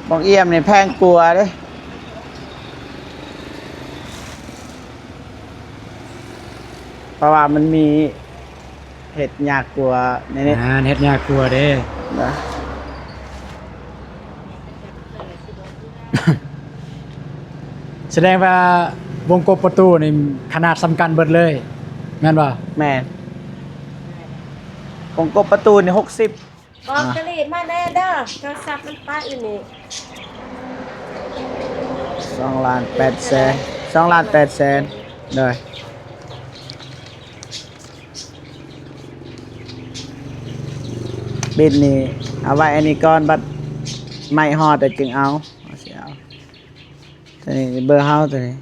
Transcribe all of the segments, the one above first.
ບັກອ່ຽມນີ້ແພງກວ່າເດ້ ເພາະວ່າມັນມີເຮັດຍາກກວ່າໃນນີ້ ອ່າ ເຮັດຍາກກວ່າເດ້ ນະ. ສະແດງວ່າວົງກົບປະຕູນີ້ຂະໜາດສ່ຳກັນເບິດເລີຍ ແມ່ນບໍ່? ແມ່ນ ວົງກົບປະຕູນີ້ຫົກສິບ. ບອກ ອ່າ ຕະຫຼີມາແດ່ເດີ ໂທລະສັບມັນປະຢູ່ນີ້ ສອງລ້ານແປດແສນ ສອງລ້ານແປດແສນ ໂດຍ ບິດນີ້ເອົາໄວ້ອັນນີ້ກ່ອນ ບັດໄມ້ຮອດແລ້ວຈຶ່ງເອົາ ເອົາ ຊິເອົາ ໂຕນີ້ເບີເຮົາ ໂຕນີ້.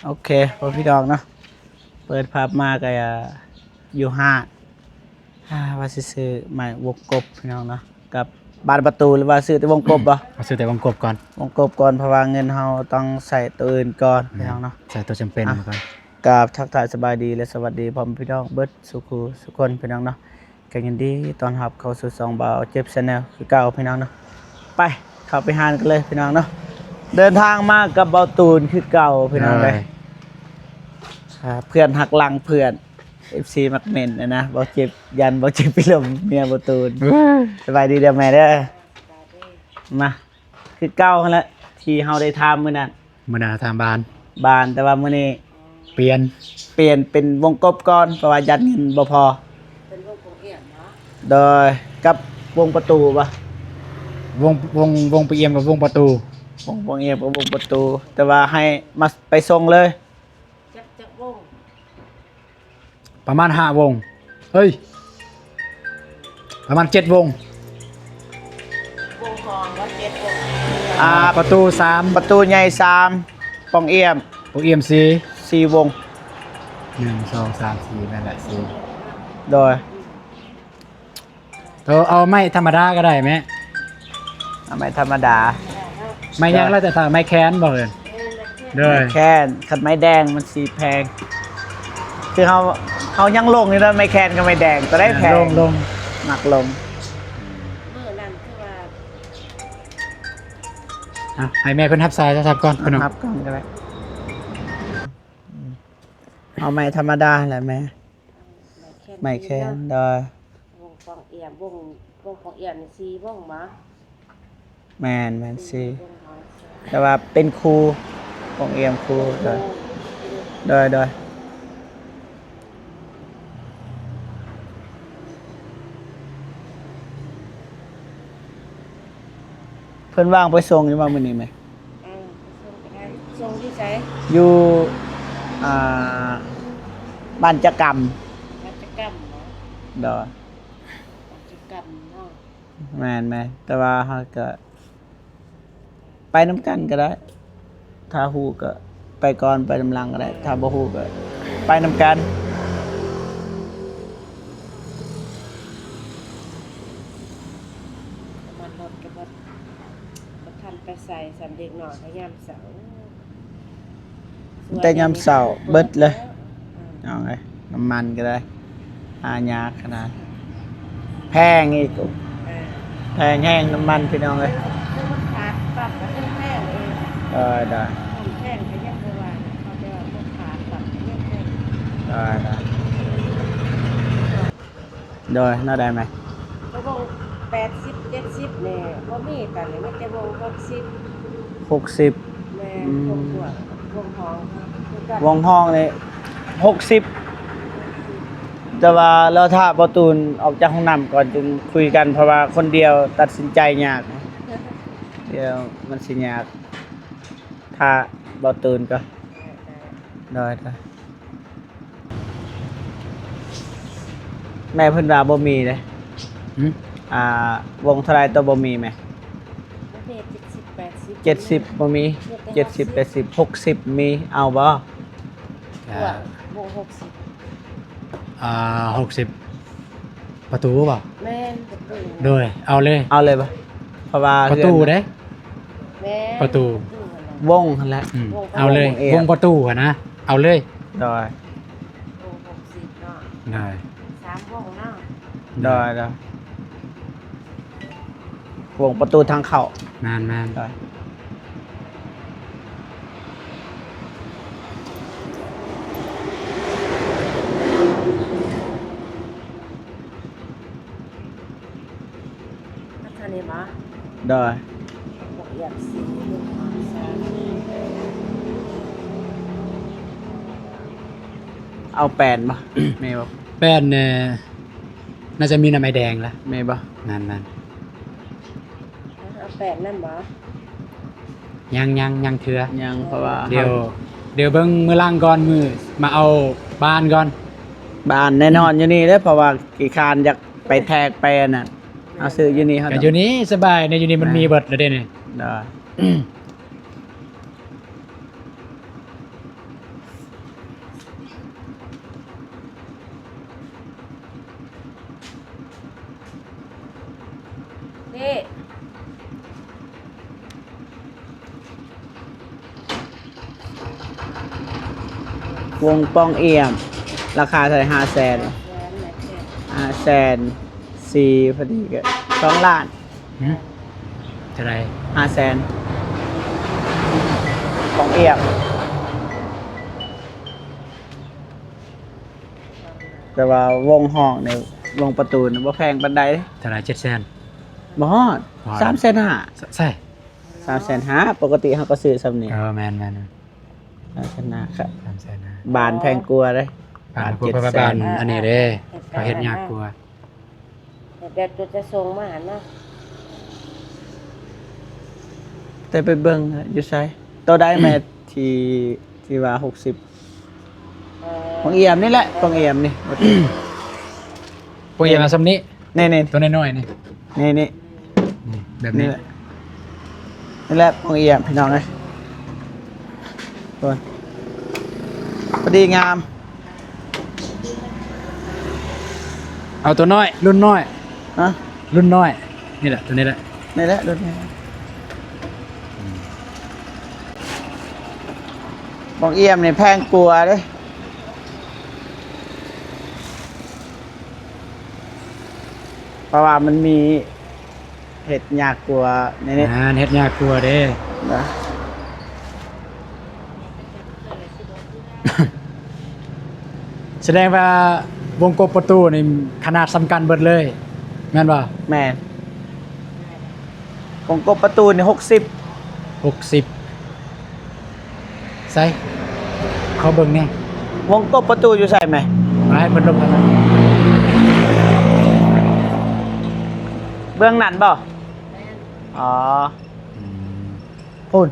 ໂອເຄ ພໍ່ພີ່ນ້ອງເນາະ ເປີດພາບມາກໍ ອ່າ ຢູ່ຫ້າງ ອ່າ ວ່າຊິຊື້ໄມ້ວົງກົບພີ່ນ້ອງເນາະ ກັບບານປະຕູ ຫຼືວ່າຊື້ແຕ່ວົງກົບບໍ່? ເອົາຊື້ແຕ່ວົງກົບກ່ອນ ວົງກົບກ່ອນ ເພາະວ່າເງິນເຮົາຕ້ອງໃຊ້ໂຕອື່ນກ່ອນ ແມ່ນ ພີ່ນ້ອງເນາະ ໃຊ້ໂຕຈຳເປັນ ອ່ະ ກ່ອນ. ກາບທັກທາຍສະບາຍດີ ແລະ ສະຫວັດດີພໍ່ແມ່ພີ່ນ້ອງເບິດສູ່ຄູ່ສູ່ຄົນ ພີ່ນ້ອງເນາະ. ກໍຍິນດີຕ້ອນຮັບເຂົ້າສູ່ຊ່ອງບ່າວເຈັບ Channel ຄືເກົ່າພີ່ນ້ອງເນາະ. ໄປ ເຂົ້າໄປຮ້ານກັນເລີຍພີ່ນ້ອງເນາະ. ເດີນທາງມາກັບບ່າວຕູນຄືເກົ່າພີ່ນ້ອງເອີຍ ໂດຍ ອ່າ ເພື່ອນຮັກຫຼັງເພື່ອນ ເອັຟຊີ ມັກເມັ້ນນະ ບ່າວເຈັບ ຢ້ານບ່າວເຈັບໄປລົມເມຍບ່າວຕູນ. ເອີຍ ສະບາຍດີເດີແມ່ເດີ ມາ ຄືເກົ່າຫັ້ນແຫຼະ ທີ່ເຮົາໄດ້ຖາມມື້ນັ້ນ ມື້ນັ້ນຖາມບານ ບານ ແຕ່ວ່າມື້ນີ້ປ່ຽນ ປ່ຽນເປັນວົງກົບກ່ອນ ເພາະວ່າຢ້ານເງິນບໍ່ພໍ ເປັນວົງປົງອ່ຽມເນາະ ໂດຍ ກັບວົງປະຕູບໍ່? ວົງ ວົງ ວົງປະອ່ຽມກັບວົງປະຕູ ວົງ ວົງປະອ່ຽມກັບວົງປະຕູ ແຕ່ວ່າໃຫ້ມາ ໄປສົ່ງເລີຍ. ຈັກ ຈັກວົງ? ປະມານຫ້າວົງ ເອີຍ ປະມານເຈັດວົງ ວົງຮອງວ່າເຈັດວົງ ອ່າ ປະຕູສາມ ປະຕູໃຫຍ່ສາມ ປ່ອງອ່ຽມ ປ່ອງອ່ຽມສີ່ ສີ່ວົງ ໜຶ່ງ ສອງ ສາມ ສີ່ ແມ່ນແຫຼະ ສີ່ ໂດຍ. ໂຕເອົາໄມ້ທຳມະດາກໍໄດ້ແມ່ ເອົາໄມ້ທຳມະດາ ໄມ້ຫຍັງ ໂດຍ ແລ້ວແຕ່ຖ້າໄມ້ແຄນບໍ່ເອີຍ ໂດຍ ໄມ້ແຄນ ຄັນໄມ້ແດງມັນຊິແພງ ຄືເຮົາ ເຮົາຍັງຫຼົງຢູ່ເນາະ ໄມ້ແຄນກັບໄມ້ແດງ ໂຕໃດແພງ ຫຼົງ ຫຼົງ ມັກຫຼົງ ມື້ນັ້ນຄືວ່າ ອ່ະ ໃຫ້ແມ່ເພິ່ນຮັບສາຍໂທລະສັບກ່ອນ ອ່ະ ພີ່ນ້ອງ ຮັບກ່ອນກໍໄດ້ ເອົາໄມ້ທຳມະດາແຫຼະແມ່ ໄມ້ແຄນ ໄມ້ແຄນ ໂດຍ ວົງປ່ອງອ່ຽມ ວົງ ວົງປ່ອງອ່ຽມນີ້ສີ່ວົງບໍ? ແມ່ນ ແມ່ນສີ່ ສີ່ວົງເນາະ ແຕ່ວ່າເປັນຄູ່ ປ່ອງອ່ຽມຄູ່ ໂດຍ ໂດຍ ໂດຍ ໂດຍ. ເພິ່ນວ່າງໄປສົ່ງຢູ່ບໍ່ມື້ນີ້ແມ່? ເອີ ໄປສົ່ງກໍໄດ້ ສົ່ງຢູ່ໃສ? ຢູ່ ອ່າ ບ້ານຈະກຳ ບ້ານຈະກຳເນາະ ໂດຍ ບ້ານຈະກຳເນາະ ແມ່ນໆ ແຕ່ວ່າເຮົາກໍໄປນຳກັນກໍໄດ້ ຖ້າຮູ້ກໍໄປກ່ອນ ໄປນຳຫຼັງກໍໄດ້ ຖ້າບໍ່ຮູ້ກໍໄປນຳກັນ ນ້ຳມັນລົດກໍບໍ່ ບໍ່ທັນໄປໃສ່ ສ່ຳເດັກນ້ອຍກໍຍາມເຊົ້າ ແຕ່ຍາມເຊົ້າເບິດເລີຍ ເອີ ເອົາເລີຍ ນ້ຳມັນກໍໄດ້ ຫາຍາກຂະໜາດ ແພງອີກ ເອີ ແພງແຮງນ້ຳມັນພີ່ນ້ອງເອີຍ ເອີ ໄດ້ ແພງກໍຍັງບໍ່ວ່າ ເຂົາຈະວ່າບໍ່ຂາດປັບກໍຍັງແພງ ໄດ້ ໄດ້ ໂດຍ ແນວໃດແມ່? ແຕ່ວົງແປດສິບ ເຈັດສິບນີ້ບໍ່ມີ ຕອນນີ້ມີແຕ່ວົງຫົກສິບ ຫົກສິບ ແມ່ນ ອືມ ວົງກວ້າງ ວົງຫ້ອງຄືກັນ ວົງຫ້ອງນີ້ຫົກສິບ ແຕ່ວ່າລໍຖ້າບ່າວຕູນອອກຈາກຫ້ອງນ້ຳກ່ອນຈຶ່ງຄຸຍກັນ ເພາະວ່າຄົນດຽວຕັດສິນໃຈຍາກ ດຽວມັນຊິຍາກ ຖ້າບ່າວຕູນກ່ອນ ໄດ້ ໄດ້ ໂດຍ ໂດຍ. ແມ່ເພິ່ນວ່າບໍ່ມີເດ້ ຫືມ ອ່າ ວົງເທົ່າໃດໂຕບໍ່ມີແມ່? ບໍ່ມີ ເຈັດສິບ ແປດສິບ ເຈັດສິບບໍ່ມີ ມີແຕ່ ເຈັດສິບ ຫົກສິບ ແປດສິບ ຫົກສິບມີ ເອົາບໍ່? ກວ້າງ ວົງຫົກສິບ ອ່າ ຫົກສິບ ປະຕູບໍ່? ແມ່ນ ໂດຍ ເອົາເລີຍ ເອົາເລີຍບໍ່? ເພາະວ່າ ປະຕູເດ້ ແມ່ນ ປະຕູ ວົງຫັ້ນແຫຼະ ອືມ ວົງ ເອົາເລີຍ ວົງປະຕູຫັ້ນນະ ເອົາເລີຍ ໂດຍ ວົງຫົກສິບເນາະ ໂດຍ ສາມວົງເນາະ ໂດຍ ໂດຍ ວົງປະຕູທາງເຂົ້າ ແມ່ນໆ ໂດຍ. ອັນນີ້ບໍ່? ໂດຍ ເອົາແປ້ນບໍ່? ແມ່ນບໍ່? ແປ້ນ ເອີ ໜ້າຈະມີນ້ຳໄອແດງລະ ແມ່ນບໍ່? ນັ້ນໆ ເອົາແປ້ນນຳບໍ່? ຍັງ ຍັງ ຍັງເທື່ອ ຍັງ ເພາະວ່າ ດຽວ ເຮົາ ດຽວເບິ່ງມື້ຫຼັງກ່ອນ ມື້ມາເອົາບານກ່ອນ ບານແນ່ນອນຢູ່ນີ້ເດ້ ເພາະວ່າຂີ້ຄ້ານຢາກໄປແທກໄປອັນນັ້ນ ເຮົາຊື້ຢູ່ນີ້ ເຮົາ ກໍຢູ່ນີ້ສະບາຍເດ້ ຢູ່ນີ້ມັນມີເບິດແລ້ວເດ້ນີ້ ໂດຍ. ນີ້ ວົງປ່ອງອຽມ ລາຄາເທົ່າໃດ? ຫ້າແສນ ຫ້າແສນ ຫ້າແສນສີ່ ພໍດີກໍສອງລ້ານ. ຫືມ ເທົ່າໃດ? ຫ້າແສນ ປ່ອງອຽມ ແຕ່ວ່າວົງຫ້ອງນີ້ ວົງປະຕູນີ້ບໍ່ແພງປານໃດ. ເທົ່າໃດ? ເຈັດແສນ ບໍ່ຮອດ ບໍ່ຮອດ ສາມແສນຫ້າ ໃສ ສາມແສນຫ້າ ປົກກະຕິເຮົາກໍຊື້ຊ່ຳນີ້. ເອີ ແມ່ນໆ ສາມແສນຫ້າ ສາມແສນຫ້າ ບານແພງກວ່າເດ້ ບານ ບານ ເຈັດແສນ ບານອັນນີ້ເດ້ ເຂົາເຮັດຍາກກວ່າ. ແບບຕົວຈະສົ່ງມາຫັ້ນເນາະ ແຕ່ໄປເບິ່ງຢູ່ໃສ? ໂຕໃດແມ່ ທີ່ ທີ່ວ່າຫົກສິບ? ເອີ ປ່ອງອຽມນີ້ແຫຼະ ປ່ອງອຽມນີ້ ປ່ອງອຽມເອົາຊ່ຳນີ້ ນີ້ໆ ໂຕນ້ອຍໆນີ້ ນີ້ໆ ນີ້ ແບບນີ້ ນີ້ແຫຼະ ນີ້ແຫຼະປ່ອງອຽມ ພີ່ນ້ອງເອີຍ ໂອ້ຍ ພໍດີງາມ. ເອົາຕົວນ້ອຍ ລຸ້ນນ້ອຍ ຮະ ລຸ້ນນ້ອຍ ນີ້ແຫຼະ ຕົວນີ້ແຫຼະ ນີ້ແຫຼະ ລຸ້ນນີ້ ອືມ ໝອກອຽມນີ້ແພງກວ່າເດ້ ເພາະວ່າມັນມີ ເຮັດຍາກກວ່າໃນນີ້ ແມ່ນ ເຮັດຍາກກວ່າເດ້ ນະ ສະແດງວ່າວົງກົບປະຕູນີ້ຂະໜາດສ່ຳກັນເບິດເລີຍ ແມ່ນບໍ່? ແມ່ນ ວົງກົບປະຕູນີ້ຫົກສິບ ຫົກສິບ ໃສ ຂໍເບິ່ງແດ່ ວົງກົບປະຕູຢູ່ໃສແມ່? ໃຫ້ເພິ່ນລົງມາ ເບື້ອງນັ້ນບໍ່? ແມ່ນ ອໍ ອືມ ພຸ້ນ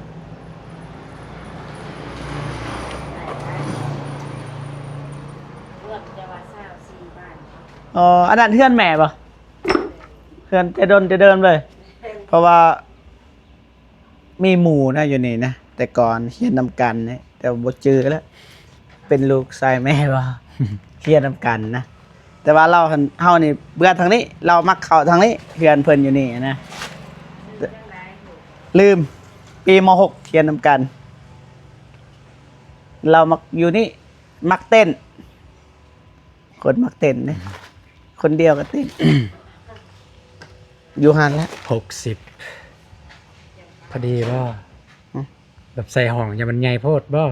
ເບື້ອງແຕ່ວ່າຊາວສີ່ບາດ ອໍ ອັນນັ້ນເຮືອນແມ່ບໍ່? ເຮືອນແຕ່ດົນແຕ່ເດີມເລີຍ ເພາະວ່າ ມີໝູ່ນະຢູ່ນີ້ນະ ແຕ່ກ່ອນຮຽນນຳກັນນີ້ ແຕ່ວ່າບໍ່ຈື່ແລ້ວ ເປັນລູກຊາຍແມ່ບໍ່ ຮຽນນຳກັນນະ ແຕ່ວ່າລາວຫັ້ນ ເຮົານີ້ເບື່ອທາງນີ້ ລາວມັກເຂົ້າທາງນີ້ ເຮືອນເພິ່ນຢູ່ນີ້ນະ ລືມ ປີ ມໍຫົກ ຮຽນນຳກັນ ລາວມັກຢູ່ນີ້ ມັກເຕັ້ນ. ຄົນມັກເຕັ້ນເດ້ ອືມ ຄົນດຽວກໍເຕັ້ນ ຢູ່ຫັ້ນແຫຼະ ຫົກສິບ ພໍດີບໍ່? ຫືມ ແບບໃສ່ຫ້ອງ ຢ່າມັນໃຫຍ່ໂພດບໍ່?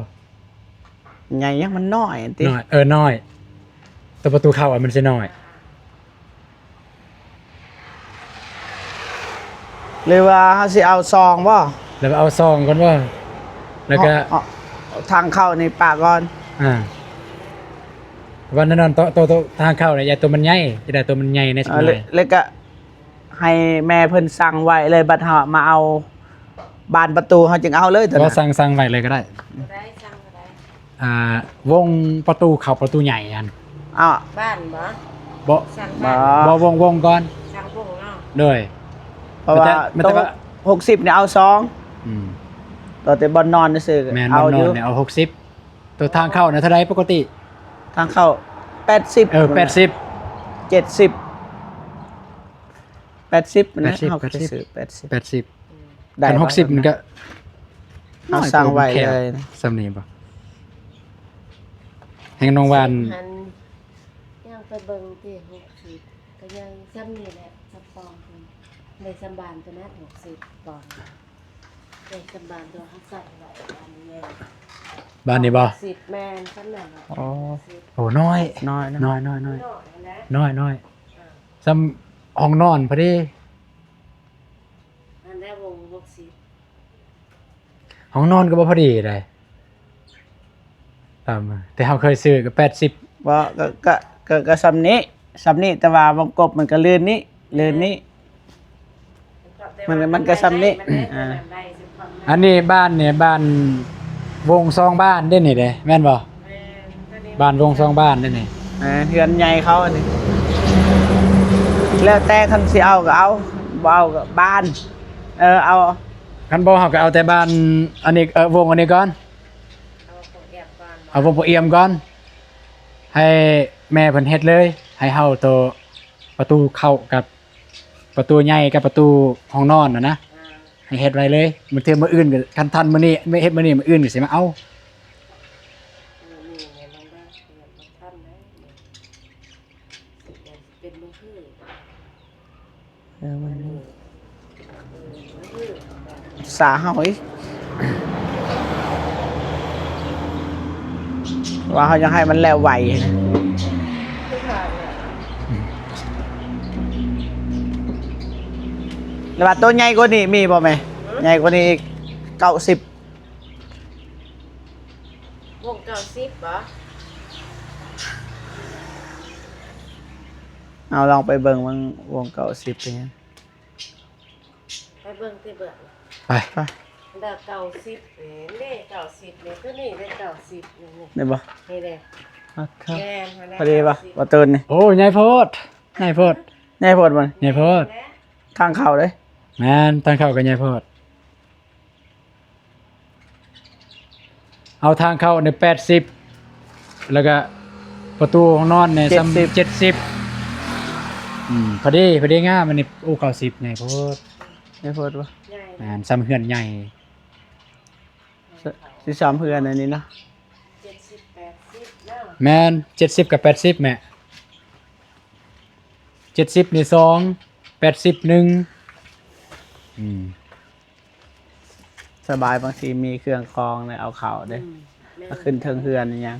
ໃຫຍ່ຫຍັງ ມັນນ້ອຍຕິ ນ້ອຍ ເອີ ນ້ອຍ ຕົວປະຕູເຂົ້າ ອະ ມັນຊິນ້ອຍ. ຫຼືວ່າເຮົາຊິເອົາຊ່ອງບໍ່? ແລ້ວເອົາຊ່ອງກ່ອນບໍ່? ແລ້ວກະ ເອົາ ເອົາທາງເຂົ້ານີ້ປະກ່ອນ ອາ ວ່າແນ່ນອນ ໂຕ ໂຕ ໂຕທາງເຂົ້ານີ້ ຢ່າໂຕມັນໃຫຍ່ ຈະໄດ້ໂຕມັນໃຫຍ່ແດ່ ເອີ ແລ້ວ ແລ້ວກະໃຫ້ແມ່ເພິ່ນສັ່ງໄວ້ເລີຍ ບັດເຮົາມາເອົາບານປະຕູ ເຮົາຈຶ່ງເອົາເລີຍໂຕນັ້ນ ສັ່ງ ສັ່ງໄວ້ເລີຍກໍໄດ້ ບໍ່ໄດ້ ສັ່ງ ອ່າ ວົງປະຕູເຂົ້າປະຕູໃຫຍ່ຫັ້ນ ອ້າວ ບ້ານບໍ່? ບໍ່ ສັ່ງບ້ານ ບໍ່ ວົງ ວົງກ່ອນ ສັ່ງວົງເນາະ ໂດຍ ເພາະວ່າ ແຕ່ ແຕ່ ໂຕ ແຕ່ວ່າ ຫົກສິບນີ້ເອົາສອງ ອືມ ໂຕແຕ່ບ່ອນນອນຊື່ໆ ແມ່ນ ເອົາຢູ່ ບ່ອນນອນນີ້ເອົາຫົກສິບ ໂຕທາງເຂົ້ານະເທົ່າໃດປົກກະຕິ? ທາງເຂົ້າແປດສິບ ເອີ ແປດສິບ ເຈັດສິບ ປດສິບນະ ແປດສິບ ເຮົາ ແປດສິບ ຊື້ແປດສິບ ແປດສິບ ອືມ ໄດ້ ຄັນຫົກສິບມັນກະ ເຮົາສັ່ງໄວ້ເລີຍ ສ່ຳນີ້ບໍ່ ແຮງນ້ອງຫວານ ຍັງໄປເບິ່ງຕິ ຫົກສິບ ກະຍັງສ່ຳນີ້ແຫຼະ ສ່ຳປອງເພິ່ນ ໄດ້ສ່ຳບານຕົວນັ້ນ ຫົກສິບປອງ ໄດ້ສ່ຳບານຕົວເຮົາສັ່ງໄວ້ ບານນີ້ ບານນີ້ບໍ່ ຫົກສິບ ແມ່ນ ສ່ຳນັ້ນແຫຼະ ອໍ ຫົກສິບ ໂອ້ ນ້ອຍ ນ້ອຍນະ ນ້ອຍໆໆ ນ້ອຍ ນ້ອຍ ອ່າ ສ່ຳຫ້ອງນອນພໍດີ ອັນໃດວົງຫົກສິບ ຫ້ອງນອນກໍບໍ່ພໍດີໃດ໋ ຕາມ ແຕ່ເຮົາເຄີຍຊື້ກໍແປດສິບ ບໍ່ ກໍ ກໍ ກໍ ກໍສ່ຳນີ້ ສ່ຳນີ້ ແຕ່ວ່າວົງກົບມັນກໍລື່ນນີ້ ລື່ນນີ້ ມັນ ມັນກໍສ່ຳນີ້ ມັນກໍ ອ່າ ອັນນີ້ບ້ານນີ້ ບ້ານວົງສອງບ້ານເດ້ນີ້ເດ້ ແມ່ນບໍ່? ແມ່ນ ໂຕນີ້ ບ້ານວົງສອງບ້ານເດ້ນີ້ ແມ່ນ ເຮືອນໃຫຍ່ເຂົາອັນນີ້ ແລ້ວແຕ່ຄັນຊິເອົາກໍເອົາ ບໍ່ເອົາກໍບານ ເອີ ເອົາ ຄັນບໍ່ເຮົາກໍເອົາແຕ່ບ້ານອັນນີ້ ເອີ ວົງອັນນີ້ກ່ອນ ເອົາວົງປະອຽມກ່ອນ ໃຫ້ແມ່ເພິ່ນເຮັດເລີຍ ໃຫ້ເຮົາໂຕປະຕູເຂົ້າກັບປະຕູໃຫຍ່ກັບປະຕູຫ້ອງນອນຫັ້ນນະ ອ່າ ໃຫ້ເຮັດໄວ້ເລີຍ ມື້ເທື່ອມື້ອື່ນກໍ ຄັນທັນມື້ນີ້ ເຮັດມື້ນີ້ ມື້ອື່ນກໍຊິມາເອົາ ມື້ນີ້ແມ່ນບໍ່ທັນເດ້ ເປັນມື້ຄື ເອີ ມັນ ສາເຮົາອີກ ວ່າເຮົາຢາກໃຫ້ມັນແລ້ວໄວນະ ແລ້ວວ່າໂຕໃຫຍ່ກວ່ານີ້ມີບໍ່ແມ່? ຫື? ໃຫຍ່ກວ່ານີ້ອີກ ເກົ້າສິບ ວົງເກົ້າສິບບໍ? ເອົາລອງໄປເບິ່ງ ເບິ່ງວົງເກົ້າສິບເປັນຫຍັງ. ໄປເບິ່ງຕິເບິ່ງ ໄປ ໄປ ດາວເກົ້າສິບນີ້ ເດ້ເກົ້າສິບນີ້ ໂຕນີ້ເດ້ເກົ້າສິບນີ້ ນີ້ ນີ້ບໍ່? ນີ້ເດ້ ແມ່ນ ພໍດີບໍ່? ບໍ່ຕື່ນນີ້ ໂອ້ ໃຫຍ່ໂພດ ໃຫຍ່ໂພດ ໃຫຍ່ໂພດບໍ່? ໃຫຍ່ໂພດ ທາງເຂົ້າເດ້ ແມ່ນ ທາງເຂົ້າກໍໃຫຍ່ໂພດ. ເອົາທາງເຂົ້ານີ້ແປດສິບ ແລ້ວກະປະຕູຫ້ອງນອນນີ້ສ່ຳເຈັດສິບ ເຈັດສິບ ອືມ ພໍດີ ພໍດີງາມ ອັນນີ້ ໂອ້ ເກົ້າສິບ ໃຫຍ່ໂພດ ໃຫຍ່ໂພດບໍ່? ແມ່ນ ສ່ຳເຮືອນໃຫຍ່ ຊິສ່ຳເຮືອນອັນນີ້ເນາະ ເຈັດສິບ ແປດສິບເນາະ ແມ່ນ ເຈັດສິບກັບແປດສິບແມ່ ເຈັດສິບນີ້ສອງ ແປດສິບໜຶ່ງ ອືມ. ສະບາຍ ບາງທີມີເຄື່ອງຂອງແລ້ວເອົາເຂົ້າເດ້ ອືມ ແມ່ນ ເອົາຂຶ້ນເທິງເຮືອນອີ່ຫຍັງ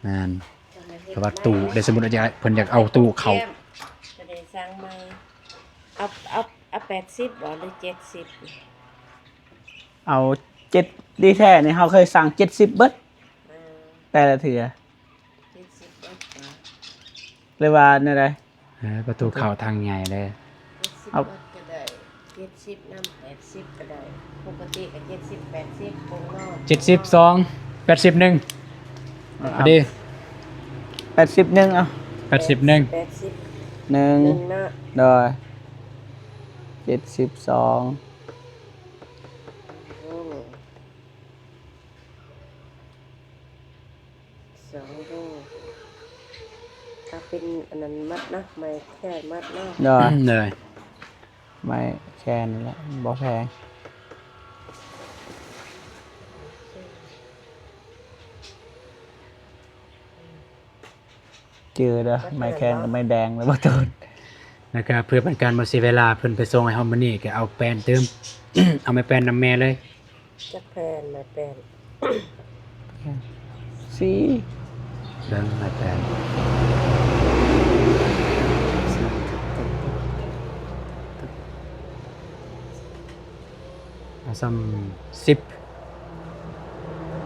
ແມ່ນ ເພາະວ່າຕູ້ເດ້ ສົມມຸດວ່າຢາກ ເພິ່ນຢາກເອົາຕູ້ເຂົ້າ ກໍໄດ້ສັ່ງໃໝ່ ເອົາ ເອົາ ເອົາແປດສິບບໍ່ ຫຼືເຈັດສິບ? ເອົາເຈັດ ດີແທ້ນີ້ ເຮົາເຄີຍສັ່ງເຈັດສິບເບິດ ເອີ ແຕ່ລະເທື່ອ ເຈັດສິບເບິດບໍ່ ຫຼືວ່າແນວໃດ? ເອີ ປະຕູເຂົ້າທາງໃຫຍ່ເດ້ ເຈັດສິບເອົາ ກໍໄດ້ ເຈັດສິບນຳ ແປດສິບກໍໄດ້ ປົກກະຕິກໍເຈັດສິບ ແປດສິບ ໂປງເນາະ ເຈັດສິບສອງ ແປດສິບໜຶ່ງ ອ່າ ພໍດີ ແປດສິບໜຶ່ງ ເອົາ ແປດສິບໜຶ່ງ ແປດສິບໜຶ່ງ ໜຶ່ງເນາະ ໂດຍ ເຈັດສິບສອງ ໂອ້. ສອງລູກ ຖ້າເປັນອັນນັ້ນມັດເນາະ ໄມ້ແຄນມັດເນາະ ໂດຍ ໂດຍ ໄມ້ແຄນນີ້ແຫຼະ ບໍ່ແພງ ຈື່ເດີ ໄມ້ແຄນກັບໄມ້ແດງ ແລ້ວບໍ່ໂຕນ ແລ້ວກະເພື່ອເປັນການບໍ່ເສຍເວລາ ເພິ່ນໄປສົ່ງໃຫ້ເຮົາມື້ນີ້ ກະເອົາແປ້ນຕື່ມ ເອົາໄມ້ແປ້ນນຳແມ່ເລີຍ. ຈັກແຜ່ນ ໄມ້ແປ້ນ ສີ່ ເບິ່ງໄມ້ແປ້ນ ເອົາສ່ຳສິບ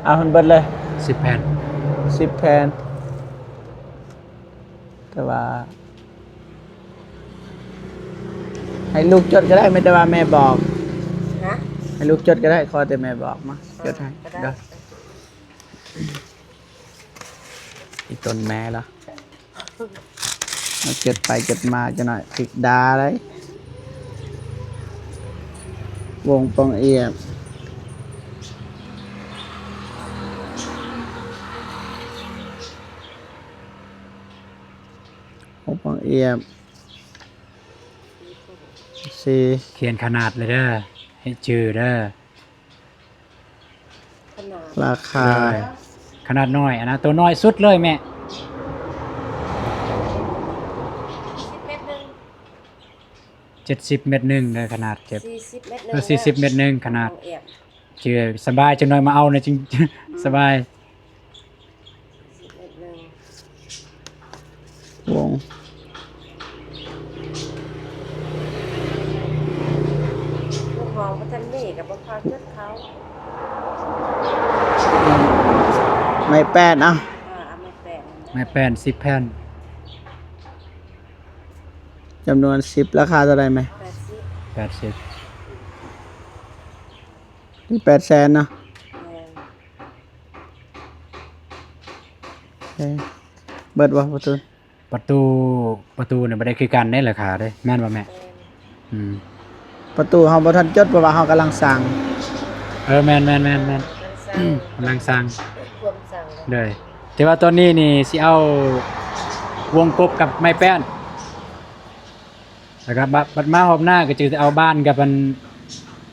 ເອົາໃຫ້ເບິດເລີຍ ສິບແຜ່ນ ສິບແຜ່ນ ແຕ່ວ່າ ໃຫ້ລູກຈົດກໍໄດ້ ມີແຕ່ວ່າແມ່ບອກ ຮະ ໃຫ້ລູກຈົດກໍໄດ້ ຂໍແຕ່ແມ່ບອກມາ ເອີ ຈົດໃຫ້ ກໍໄດ້ ເດີ ອີ່ຕົນແມ່ລະ ເອົາຈົດໄປຈົດມາຈັກໜ້ອຍ ຖືກດ່າໄດ໋ ວົງປ່ອງອຽບ ວົງປ່ອງອຽບ. ຂຽນຂະໜາດເລີຍເດີ ໃຫ້ຈື່ເດີ. ຂະໜາດ ລາຄາ ເອີ ຂະໜາດນ້ອຍ ອັນນັ້ນ ໂຕນ້ອຍສຸດເລີຍແມ່. ເຈັດສິບເມັດໜຶ່ງ ເຈັດສິບເມັດໜຶ່ງເດີ ຂະໜາດເຈັດ ສີ່ສິບເມັດໜຶ່ງ ເອີ ເດີ ສີ່ສິບເມັດໜຶ່ງ ຂະໜາດ ເອີ ຈື່ສະບາຍ. ຈັກໜ່ອຍມາເອົານະ ຈຶ່ງ ອືມ ສະບາຍ. ສິບເອັດໜຶ່ງ ວົງ ລູກຫ້ອງບໍ່ທັນມີກໍບໍ່ພາຈົດເຂົາ. ໄມ້ແປ້ນ ເອົາ ເອີ ເອົາໄມ້ແປ້ນ ໄມ້ແປ້ນສິບແຜ່ນ. ຈຳນວນສິບ ລາຄາເທົ່າໃດແມ່? ແປດສິບ ແປດສິບ ເປັນແປດແສນເນາະ. ແມ່ນ. ເອີ ເບິດບໍ່ປະຕູ? ປະຕູ ປະຕູນີ້ບໍ່ໄດ້ຄືກັນເດ້ລາຄາເດ້ ແມ່ນບໍ່ແມ່? ແມ່ນ. ອືມ ປະຕູເຮົາບໍ່ທັນຈົດ ເພາະວ່າເຮົາກຳລັງສ້າງ. ເອີ ແມ່ນໆໆໆ ກຳລັງສ້າງ ກຳລັງສ້າງ ຄວາມສ້າງ. ໂດຍ ແຕ່ວ່າຕອນນີ້ນີ້ຊິເອົາວົງກົບກັບໄມ້ແປ້ນ. ແລ້ວກໍບາດ ບາດມາຮອບໜ້າກໍຈະເອົາບານກັບອັນ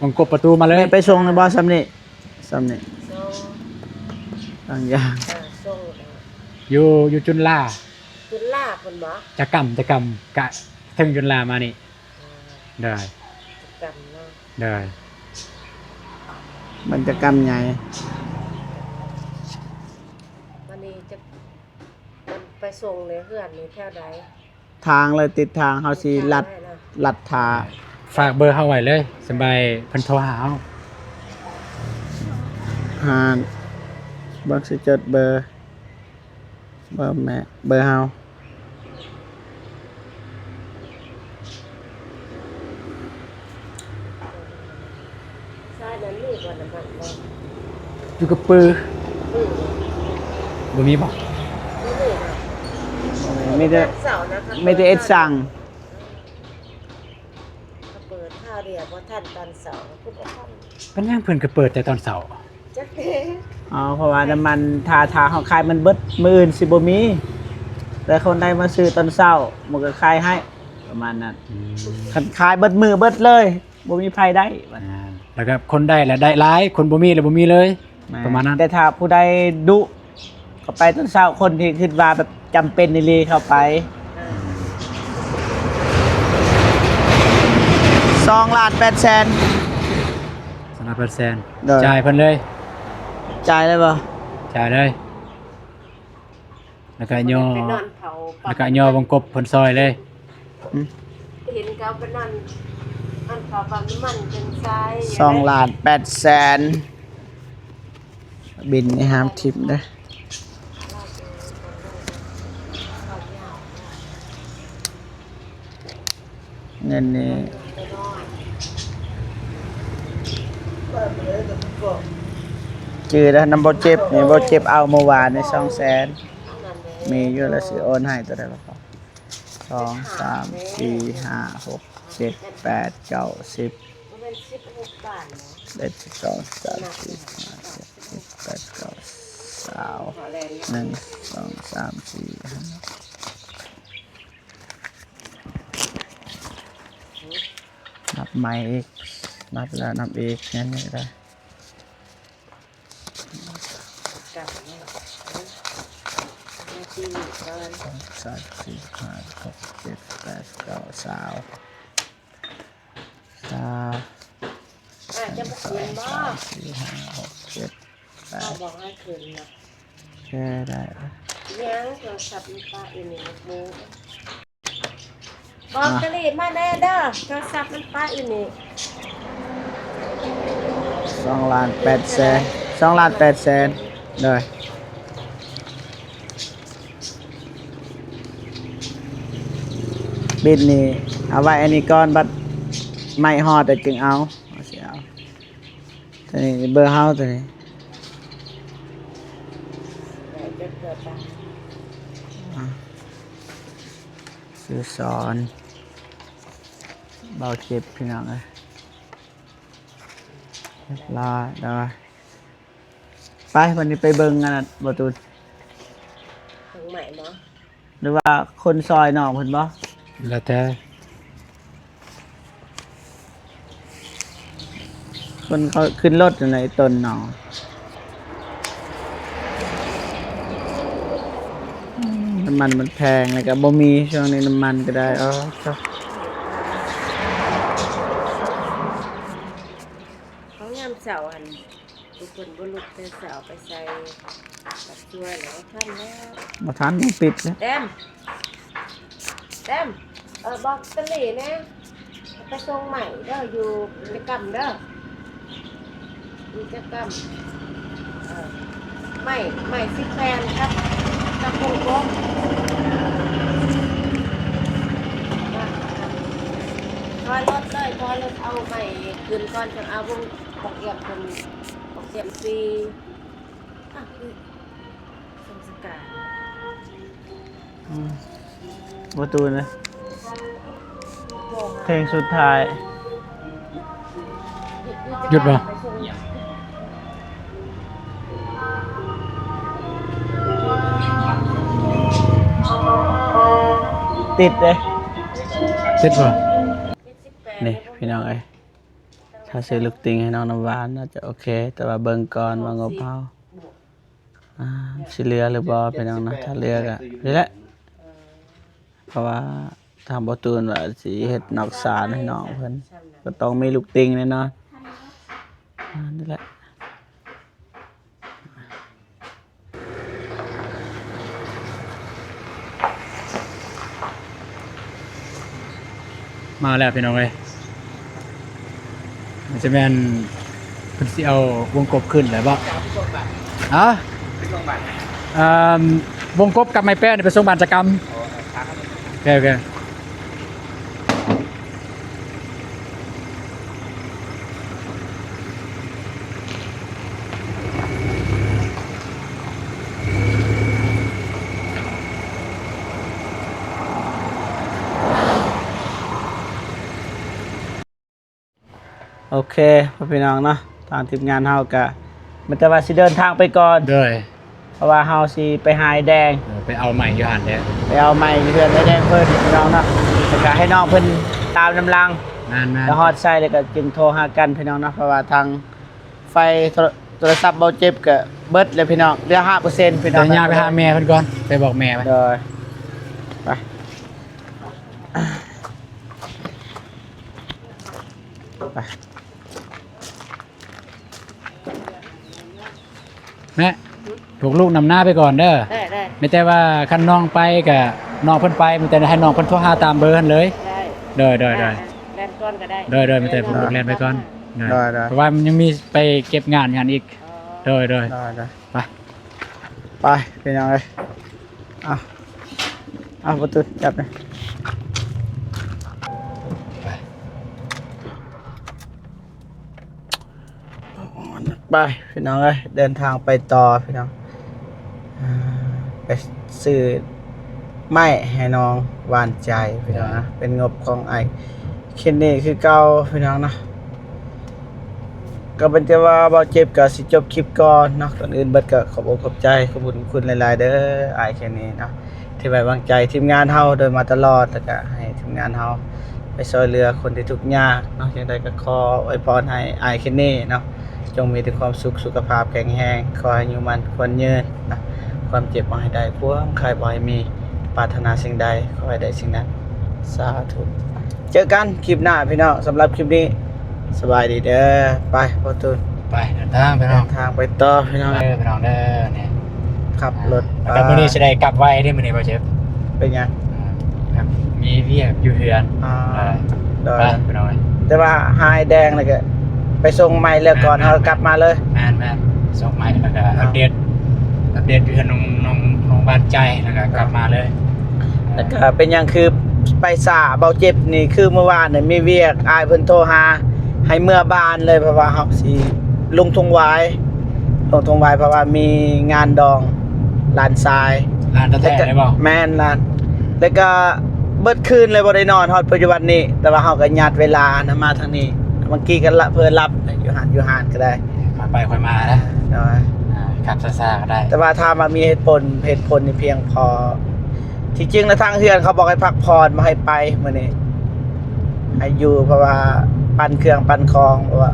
ວົງກົບປະຕູມາເລີຍ. ແມ່ໄປສົ່ງແລ້ວບໍ່? ສ່ຳນີ້ ສ່ຳນີ້ ສົ່ງ ບາງຢ່າງ ເອີ ສົ່ງ ຢູ່ ຢູ່ຈຸນລາ ຈຸນລາພຸ້ນບໍ່? ຈະກຳ ຈະກຳ ກະເຖິງຈຸນລາມານີ້. ເອີ ໄດ້ ຈະກຳເນາະ. ໄດ້ ມັນຈະກຳໃຫຍ່. ບາດນີ້ຈະ ມັນໄປສົ່ງໃນເຮືອນນີ້ແຖວໃດ? ທາງເລີຍ ຕິດທາງ ເຮົາຊິລັດ ຕິດທາງໄວ້ເນາະ ລັດຖ້າ. ຝາກເບີເຮົາໄວ້ເລີຍ ສຳບາຍເພິ່ນໂທຫາເຮົາ. ຫາ ເບິ່ງຊິຈົດເບີ ເບີແມ່ ເບີເຮົາ. ຊາຍນັ້ນມີບໍ່ນ້ຳມັນບໍ່? ຢູ່ກະປື ອືມ ບໍ່ມີບໍ່? ບໍ່ມີເນາະ. ມີແຕ່ ມີແຕ່ເອັດສັ່ງ ເຂົາເປີດຄາວດຽວບໍ່ທັນຕອນເຊົ້າ ຄືບໍ່ທັນ. ເປັນຫຍັງເພິ່ນຄືເປີດແຕ່ຕອນເຊົ້າ? ຈັກແລ້ວ ອໍ ເພາະວ່ານ້ຳມັນ ຖ້າ ຖ້າເຮົາຂາຍມັນເບິດ ມື້ອື່ນຊິບໍ່ມີ ແຕ່ຄົນໃດມາຊື້ຕອນເຊົ້າ ມັນກໍຂາຍໃຫ້ ປະມານນັ້ນ. ອືມ ຄັນຂາຍເບິດມື້ເບິດເລີຍ ບໍ່ມີໃຜໄດ້. ອ່າ ແລ້ວກໍຄົນໄດ້ລະໄດ້ຫຼາຍ ຄົນບໍ່ມີລະບໍ່ມີເລີຍ. ແມ່ນ ປະມານນັ້ນ. ແຕ່ຖ້າຜູ້ໃດດຸ ກໍໄປຕອນເຊົ້າ ຄົນທີ່ຄິດວ່າແບບຈຳເປັນອີ່ຫຼີເຂົ້າໄປ. ສອງລ້ານແປດແສນ ສອງລ້ານແປດແສນ ໂດຍ ຈ່າຍເພິ່ນເລີຍ. ຈ່າຍເລີຍບໍ່? ຈ່າຍເລີຍ. ແລ້ວກະຍໍ ໄປນອນເຝົ້າ ແລ້ວກະຍໍວົງກົບເພິ່ນຊ່ອຍເລີຍ. ອືມ ເຫັນເຂົາໄປນອນ ນອນເຝົ້າປ້ຳນ້ຳມັນເປັນຊາຍ. ສອງລ້ານແປດແສນ ບິນໃນຫ້າມທິບເດີ້. ເງິນນີ້ ຈື່ແລ້ວນຳບໍ່ເຈັບນີ້ ບໍ່ເຈັບເອົາມື້ວານນີ້ສອງແສນ ມີຢູ່ ແລ້ວຊິໂອນໃຫ້ຕົວໃດບໍ່ພໍ? ສອງ ສາມ ສີ່ ຫ້າ ຫົກ ເຈັດ ແປດ ເກົ້າ ສິບ ສິບເອັດ ສິບສອງ ສິບສາມ ສິບສີ່ ສິບຫ້າ ສິບຫົກ ສິບເຈັດ ສິບແປດ ສິບເກົ້າ ຊາວ ໜຶ່ງ ສອງ ສາມ ສີ່ ຫ້າ ນັບໃໝ່ອີກ ນັບແລ້ວນັບອີກ ແມ່ນນີ້ກໍໄດ້. ສອງ ສາມ ສີ່ ຫ້າ ຫົກ ເຈັດ ແປດ ເກົ້າ ຊາວ ຊາວ ອ່າ ຈະບໍ່ຂຶ້ນບໍ່? ສອງ ສາມ ສີ່ ຫ້າ ຫົກ ເຈັດ ແປດ ເຮົາບອກໃຫ້ຂຶ້ນນະ ແກ້ໄດ້. ຍັງ ໂທລະສັບມັນປະຢູ່ນີ້ ໝູ່ ບອກຕະຫຼີມາແດ່ເດີ ໂທລະສັບມັນປະຢູ່ນີ້. ສອງລ້ານແປດແສນ ສອງລ້ານແປດແສນ ໂດຍ ບິດນີ້ເອົາໄວ້ອັນນີ້ກ່ອນ ບັດໄມ້ຮອດແລ້ວຈຶ່ງເອົາ ເຮົາຊິເອົາ ໂຕນີ້ເບີເຮົາ ໂຕນີ້ ອ່າ ຊື່ສອນ ເບົາເຈັບ ພີ່ນ້ອງເອີຍ ຮຽບຮ້ອຍ ໂດຍ ໄປ ວັນນີ້ໄປເບິ່ງອັນນັ້ນ ບໍ່ຕູນ ເບິ່ງໃໝ່ບໍ່ ຫຼືວ່າຄົນຊ່ອຍນ້ອງເພິ່ນບໍ່? ແລ້ວແຕ່ ຄົນເຂົາຂຶ້ນລົດຫັ້ນແຫຼະ ໄອ້ຕົນເນາະ. ອືມ ນ້ຳມັນມັນແພງ ແລ້ວກໍບໍ່ມີ ຊ່ວງນີ້ນ້ຳມັນກໍໄດ້. ເອີ ເຂົາຍາມເຊົ້າຫັ້ນ ຜູ້ຄົນບໍ່ລຸກແຕ່ເຊົ້າໄປໃສ່ບັດຊ່ວຍແລ້ວ ບໍ່ທັນແລ້ວ ບໍ່ທັນ ມັນປິດແລ້ວ. ແຕ້ມ ແຕ້ມ ເອີ ບອກຕະຫຼີແດ່ ໄປສົ່ງໃໝ່ເດີ ຢູ່ກິດຈະກຳເດີ ກິດຈະກຳ ເອີ ໃໝ່ ໃໝ່ສິບແຜ່ນກັບ ກັບວົງກົບ ຖອຍລົດເລີຍ ຖອຍລົດເອົາໃໝ່ຂຶ້ນກ່ອນ ຈັ່ງເອົາວົງ ປອກກຽມຂຶ້ນ ປອກກຽມສີ່ ອ່ະ ສົ່ງສະການ ອືມ ປະຕູນະ ເພງສຸດທ້າຍ ຢຸດບໍ່? ຕິດເດ້ ຕິດບໍ່? ນີ້ພີ່ນ້ອງເອີຍ ຖ້າຊື້ລູກຕິ່ງໃຫ້ນ້ອງນ້ຳຫວານໜ້າຈະໂອເຄ ແຕ່ວ່າເບິ່ງກ່ອນວ່າງົບເຮົາ ອ່າ ຊິເຫຼືອຫຼືບໍ່ພີ່ນ້ອງນະ ຖ້າເຫຼືອກະນີ້ແຫຼະ ເພາະວ່າທາງບໍ່ຕູນວ່າຊິເຮັດນອກສານໃຫ້ນ້ອງເພິ່ນ ກໍຕ້ອງມີລູກຕິ່ງແນ່ນອນ ອ່າ ນີ້ແຫຼະ. ມາແລ້ວພີ່ນ້ອງເອີຍ ມັນຈະແມ່ນເພິ່ນຊິເອົາວົງກົບຂຶ້ນແລ້ວບໍ່? ຮະ? ເອີ່ມ ວົງກົບກັບໄມ້ແປ້ນໄປສົ່ງບ້ານຈະກຳ. ໂອເຄ ໂອເຄ. ໂອເຄ ພໍ່ແມ່ພີ່ນ້ອງເນາະ ທາງທີມງານເຮົາກະມີແຕ່ວ່າຊິເດີນທາງໄປກ່ອນ ໂດຍ ເພາະວ່າເຮົາຊິໄປຫາອ້າຍແດງ ເອີ ໄປເອົາໄມ້ຢູ່ຫັ້ນແຫຼະ ໄປເອົາໄມ້ຢູ່ເຮືອນອ້າຍແດງເພິ່ນພີ່ນ້ອງເນາະ ແລ້ວກະໃຫ້ນ້ອງເພິ່ນຕາມນຳຫຼັງ ແມ່ນໆ ແລ້ວຮອດໃສແລ້ວກະຈຶ່ງໂທຫາກັນພີ່ນ້ອງເນາະ ເພາະວ່າທາງໄຟໂທ ໂທລະສັບເບົາເຈັບກະເບິດແລ້ວພີ່ນ້ອງ ເຫຼືອຫ້າເປີເຊັນພີ່ນ້ອງ ເດີນຍ່າງໄປຫາແມ່ເພິ່ນກ່ອນ ໄປບອກແມ່ໄປ ໂດຍ ໄປ ໄປ. ແມ່ ພວກລູກນຳໜ້າໄປກ່ອນເດີ ໄດ້ ໄດ້ ມີແຕ່ວ່າຄັນນ້ອງໄປກະນ້ອງເພິ່ນໄປ ມີແຕ່ໃຫ້ນ້ອງເພິ່ນໂທຫາຕາມເບີຫັ້ນເລີຍ ໄດ້ ໂດຍ ໂດຍ ໂດຍ ອ່າ ແລ່ນກ່ອນກໍໄດ້ ໂດຍ ໂດຍ ມີແຕ່ພວກລູກແລ່ນໄປກ່ອນ ໂດຍ ໂດຍ ໂດຍ ເພາະວ່າມັນຍັງມີໄປເກັບງານ ງານອີກ ອໍ ໂດຍ ໂດຍ ໂດຍ ໂດຍ ໄປ ໄປພີ່ນ້ອງເອີຍ ເອົາ ເອົາປະຕູຈັບເລີຍ ໄປ ໄປພີ່ນ້ອງເອີຍ ເດີນທາງໄປຕໍ່ພີ່ນ້ອງ ອ່າ ໄປຊື້ໄມ້ໃຫ້ນ້ອງຫວານໃຈພີ່ນ້ອງນະ ເປັນງົບຂອງອ້າຍເຄນນີຄືເກົ່າພີ່ນ້ອງເນາະ ກໍເປັນແຕ່ວ່າເບົາເຈັບກໍຊິຈົບຄລິບກ່ອນເນາະ ກ່ອນອື່ນເບິດກໍຂອບອົກຂອບໃຈ ຂອບຄຸນຂອບຄຸນຫຼາຍໆເດີ ອ້າຍເຄນນີເນາະ ທີ່ໄວ້ວາງໃຈທີມງານເຮົາໂດຍມາຕະຫຼອດ ແລ້ວກະໃຫ້ທີມງານເຮົາໄປຊ່ວຍເຫຼືອຄົນທີ່ທຸກຍາກເນາະ ຈັ່ງໃດກໍຂໍອວຍພອນໃຫ້ອ້າຍເຄນນີເນາະ ຈົ່ງມີແຕ່ຄວາມສຸກ ສຸຂະພາບແຂງແຮງ ຂໍໃຫ້ອາຍຸໝັ້ນຂວັນຍືນເນາະ ຄວາມເຈັບບໍ່ໃຫ້ໄດ້ ຄວາມໄຂ້ບໍ່ໃຫ້ມີ ປາດຖະໜາສິ່ງໃດ ຂໍໃຫ້ໄດ້ສິ່ງນັ້ນ ສາທຸ ເຈີກັນຄລິບໜ້າພີ່ນ້ອງ ສຳລັບຄລິບນີ້ ສະບາຍດີເດີ ໄປພໍ່ຕູນ ໄປເດີນທາງພີ່ນ້ອງ ເດີນທາງໄປຕໍ່ພີ່ນ້ອງ ເດີພີ່ນ້ອງເດີ ນີ້ຂັບລົດ ອ່າ ແລ້ວມື້ນີ້ຊິໄດ້ກັບໄວເດ້ມື້ນີ້ ບໍ່ເຈັບ ເປັນຫຍັງ? ອ່າ ແບບມີວຽກຢູ່ເຮືອນ ອ່າ ເອີ ໂດຍ ໄປພີ່ນ້ອງ ແຕ່ວ່າຫາອ້າຍແດງແລ້ວກໍໄປສົ່ງໄມ້ແລ້ວກ່ອນ ແມ່ນໆ ເຮົາກໍກັບມາເລີຍ ແມ່ນໆ ສົ່ງໄມ້ແລ້ວກໍອັບເດດ ອັບເດດຢູ່ເຮືອນນ້ອງ ນ້ອງ ນ້ອງຫວານໃຈ ແລ້ວກໍກັບມາເລີຍ ແລ້ວກໍເປັນຫຍັງຄືໄປຊ້າ ເບົາເຈັບນີ້ ຄືມື້ວານນີ້ມີວຽກ ອ້າຍເພິ່ນໂທຫາໃຫ້ເມືອບ້ານເລີຍ ເພາະວ່າເຮົາຊິລົງທົ່ງຫວາຍ ລົງທົ່ງຫວາຍ ເພາະວ່າມີງານດອງຫຼານຊາຍ ຫຼານແທ້ໆ ແລ້ວກໍ ເລີຍບໍ່? ແມ່ນ ຫຼານ ແລ້ວກໍເບິດຄືນເລີຍບໍ່ໄດ້ນອນ ຮອດປັດຈຸບັນນີ້ ແຕ່ວ່າເຮົາກໍຍັດເວລານະ ມາທາງນີ້ ບາງທີກໍເຜີລັບຢູ່ຫັ້ນ ຢູ່ຮ້ານກໍໄດ້ ຄ່ອຍໄປຄ່ອຍມານະ ໂດຍ ອ່າ ຂັບຊ້າໆກໍໄດ້ ແຕ່ວ່າຖາມວ່າມີເຫດຜົນ ເຫດຜົນນີ້ພຽງພໍ ທີ່ຈິງນະ ທາງເຮືອນເຂົາບອກໃຫ້ພັກຜ່ອນ ບໍ່ໃຫ້ໄປມື້ນີ້ ໃຫ້ຢູ່ ເພາະວ່າປັ່ນເຄື່ອງປັ່ນຂອງ ເພາະວ່າ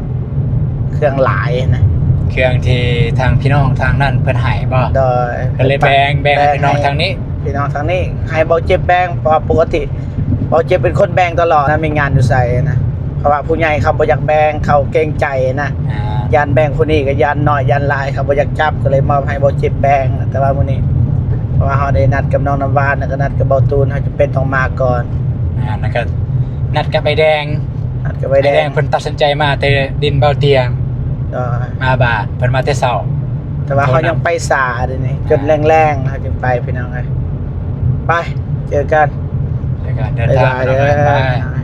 ເຄື່ອງຫຼາຍນະ ເຄື່ອງທີ່ທາງພີ່ນ້ອງທາງນັ້ນເພິ່ນໃຫ້ບໍ່? ໂດຍ ເພິ່ນເລີຍແບ່ງ ແບ່ງໃຫ້ພີ່ນ້ອງທາງນີ້ ພີ່ນ້ອງທາງນີ້ໃຫ້ເບົາເຈັບແບ່ງ ເພາະວ່າປົກກະຕິເບົາເຈັບເປັນຄົນແບ່ງຕະຫຼອດນະ ມີງານຢູ່ໃສນະ ເພາະວ່າຜູ້ໃຫຍ່ເຂົາບໍ່ຢາກແບ່ງ ເຂົາເກງໃຈນະ ອ່າ ຢ້ານແບ່ງຜູ້ນີ້ກໍຢ້ານນ້ອຍຢ້ານຫຼາຍ ເຂົາບໍ່ຢາກຈັບ ກໍເລີຍມອບໃຫ້ເບົາເຈັບແບ່ງ ແຕ່ວ່າມື້ນີ້ ເພາະວ່າເຮົາໄດ້ນັດກັບນ້ອງນ້ຳຫວານ ແລ້ວກໍນັດກັບເບົາຕູນ ເຮົາຈຳເປັນຕ້ອງມາກ່ອນ ອ່າ ແລ້ວກໍນັດກັບໄອ້ແດງ ນັດກັບໄອ້ແດງ ໄອ້ແດງເພິ່ນຕັດສິນໃຈມາແຕ່ດິນເບົາຕຽງ ໂດຍ ມາບາດ ເພິ່ນມາແຕ່ເຊົ້າ ແຕ່ວ່າເຮົາຍັງໄປສາເດນີ້ ຈົນແລງໆ ເຮົາຈຶ່ງໄປ ພີ່ນ້ອງເອີຍ ໄປ ເຈີກັນ ເຈີກັນ ເດີນທາງ ບາຍບາຍ ພີ່ນ້ອງເອີຍ ບາຍບາຍ.